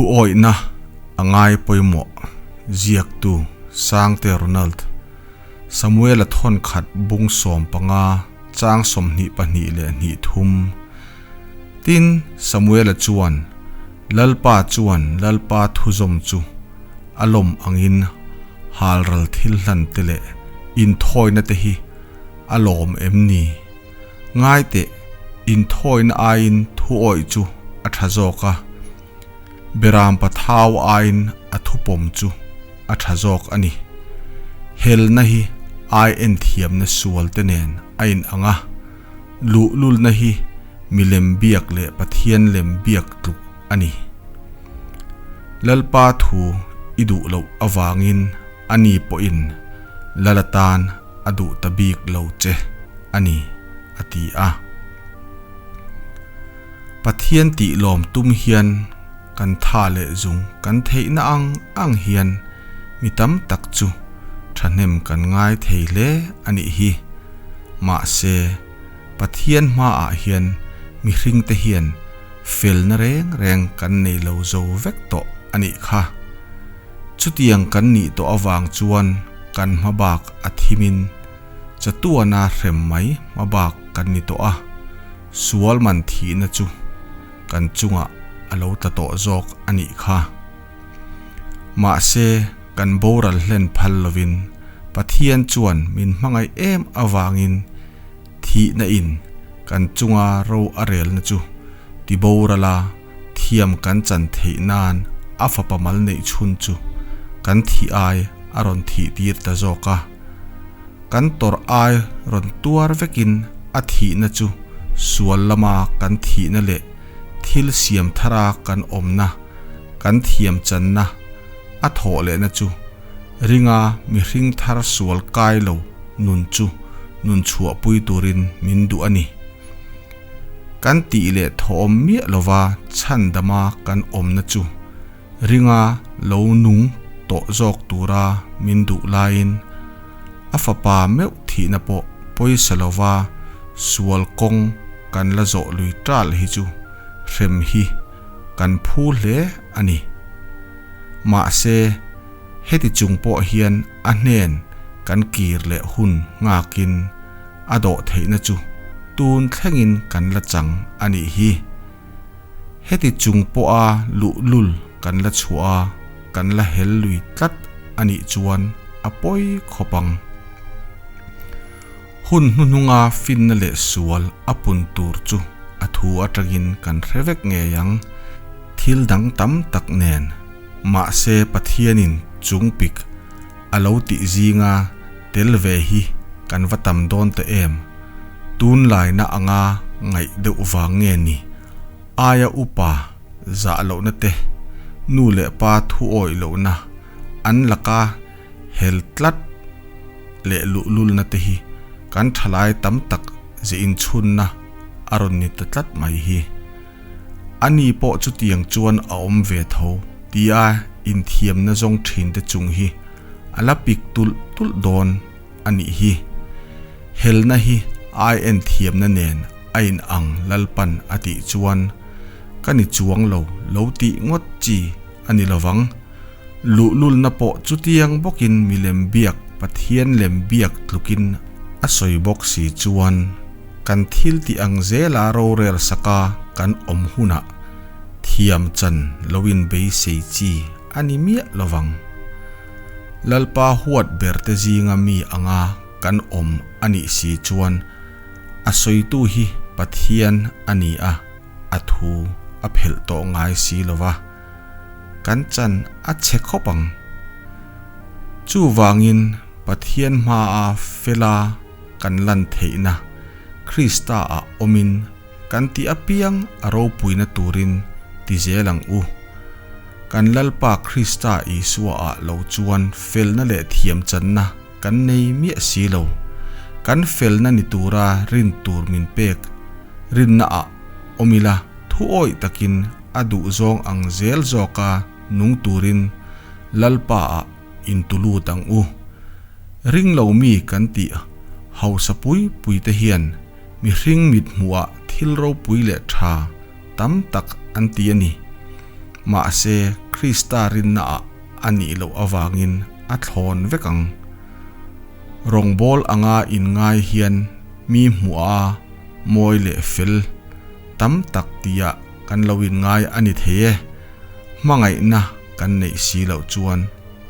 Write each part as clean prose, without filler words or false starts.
Thu awihna a ngai pawimawh ziaktu Sangte Ronald Samuela thawnkhat bung 15 chang 22 leh hnih thum. Tin, Samuela chuan, Lalpa chuan Lalpa thuzawm chu a lawm angin halral thil hlan te leh inthawina te hi a lawm em ni? Ngai teh, inthawina aiin thu awih chu a tha zawk a, Beram pathau aiin a thupawm chu a tha zawk a ni. Helna hi ai en thiamna sual te nen a in ang a, luhlulna hi milem biak leh Pathian lem biak tluk a ni. Lalpa thu i duh loh avangin ani pawhin Lal atan a duh ta bik lo che a ni, a ti a. Pathian tih lawm tum hian kan tha leh zung kan theihna ang ang hian mi tam tak chu thahnem kan ngai thei hle a nih hi. Mahse, Pathian hmaah hian mihringte hian felna reng reng kan nei lo zo vek tawh a nih kha. Chutiang kan nih tawh avang chuan kan hma bak a thimin chatuana hrem mai hma bak kan ni tawh a. Sual man thihna chu kan chungah a lo tla tawh zawk a nih kha. Mahse, kan boral hlen phal lovin Pathian chuan min hmangaih em avangin thihna in kan chunga ro a relna chu ti borala thiam kan chan theih nan a fapa mal neih chhun chu kan thih ai a rawn thih tir ta zawk a. Kan tawrh ai rawn tuar vekin a thihna chu sual lama kan thihna leh thil siam thara kan awmna, kan thiam channa a thawh lehna chu ringa mihring thar sual kai lo nun chu nun chhuahpui turin min duh a ni. Kan tih leh thawhawm miah lova chhandama kan awmna chu Ringa lo nung tawh zawk tura min duh laiin a fapa meuh thihna pawh pawisa lova sual kawng kan la zawh lui tal hi chu hrem hi kan phu hle a ni. Mahse, heti chung pawh hian a hnen kan kir leh hun nghakin a dawh theihna chu tun thlengin kan la chang a nih hi. Heti chung pawha luhlul kan la chhuah a, kan la hel lui tlat a nih chuan a pawi khawp ang. Hun hnuhnunga finna leh sual a pun tur chu a thu atangin kan hre vek ngei ang. Thil dang tam tak nen, mahse Pathianin chung pik a lo tih zinga tel ve hi kan va tam dawn ta em? Tunlaina anga ngaih deuh vang nge ni? Aia upa zah lohna te, nu leh pa thu awih lohna, an laka hel tlat leh luhlulna te hi kan thalai tam tak ze inchhunna a rawn ni ta tlat mai hi. Ani pawh chutiang chuan a awm ve tho tia inthiamna zawng thinte chung hi a la pik tulh tulh dawn a nih hi. Helna hi ai en thiamna nen a in ang Lalpan a tih chuan ka ni chuang lo lo tih ngawt chi a ni lovang. Luhlulna pawh chutiang bawkin milem biak Pathian lem biak tlukin a sawi bawk si chuan kan thil tih ang zela rorel saka kan awm hunah thiam chan lo in beisei chi a ni miah lovang. Lalpa huat berte zinga mi anga kan awm a nih si chuan a sawitu hi Pathian a ni a, a thu a phelh tawh ngai si lo va, kan chan a chhe khawp ang. Chuvangin Pathian hmaa fela kan lan theihna Krista-ah awmin Kan tih apiang a ropuina turin ti zel ang u. Kan Lalpa Krista Isua-ah lo chuan felna leh thiamchanna kan nei miah si lo. Kan felna ni tura rin tur min pek rinnaah awm ila thu awih takin a duhzawng ang zel zawka nung turin Lalpa-ah intulut ang u. Ring lo mi kan tih hausa pui pui te hian Mihring mit hmuhah thil ropui leh tha tam tak an ti a ni. Mahse, Krista rinnaah a nih loh avangin a thlawn vek ang. Rawngbâwl anga inngai hian mi hmuha mawi leh fel tam tak tihah kan lo inngai a ni thei e. Hmangaihna kan neih si loh chuan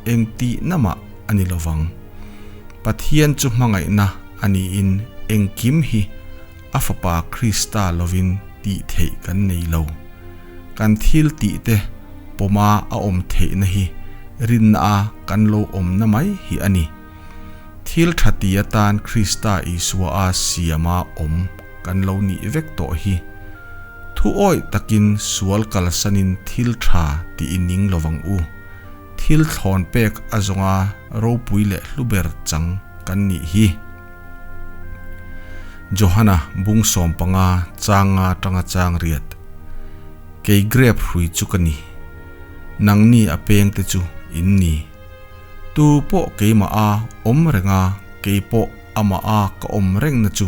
eng tihna mah a ni lovang. Pathian chu hmangaihna a niin engkim hi a Fapa Krista lovin tih theih kan nei lo. Kan thil tih te pawma a awm theihna hi rinna a kan lo awmna mai hi a ni. Thil tha ti atan Krista Isua a siama awm kan lo nih vek tawh hi. Thu awih takin sual kalsanin thil tha tih i ning lovang u. Thil thlawn pek a zawnga ropui leh hlu ber chang kan nih hi. Johana bung 15 changa tanga chang riat. Kei grep hrui chu ka ni. Nangni a peng te chu in ni. Tu pawh keimah a awm renga kei pawh amah a ka awm reng na chu.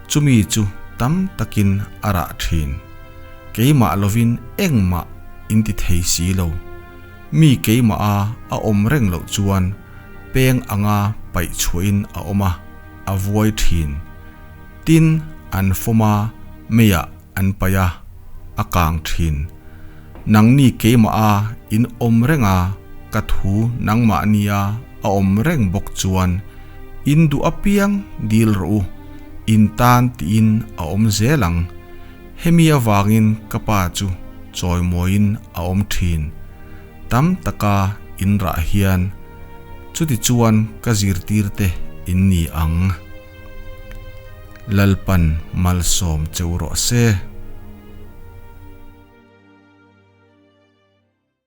Chumi chu tam takin a rah thin. Keimah lovin engmah in ti thei si lo. Mi keimah a a awm reng loh chuan peng anga paih chhuahin a awm a, a vuai thin. Tin, an fawm a, meiah an paih a, a kang thin. Nangni keimah a in awm reng a, ka thu nangmahnia a awm reng bawk chuan in duh apiang dil rawh u, in tan tiin a awm zel ang. Hemi avangin ka pa chu chawimawiin a awm thin. Tam taka in rah hian chuti chuan ka zirtirte in ni ang. Lalpan malsawm cheu rawh se.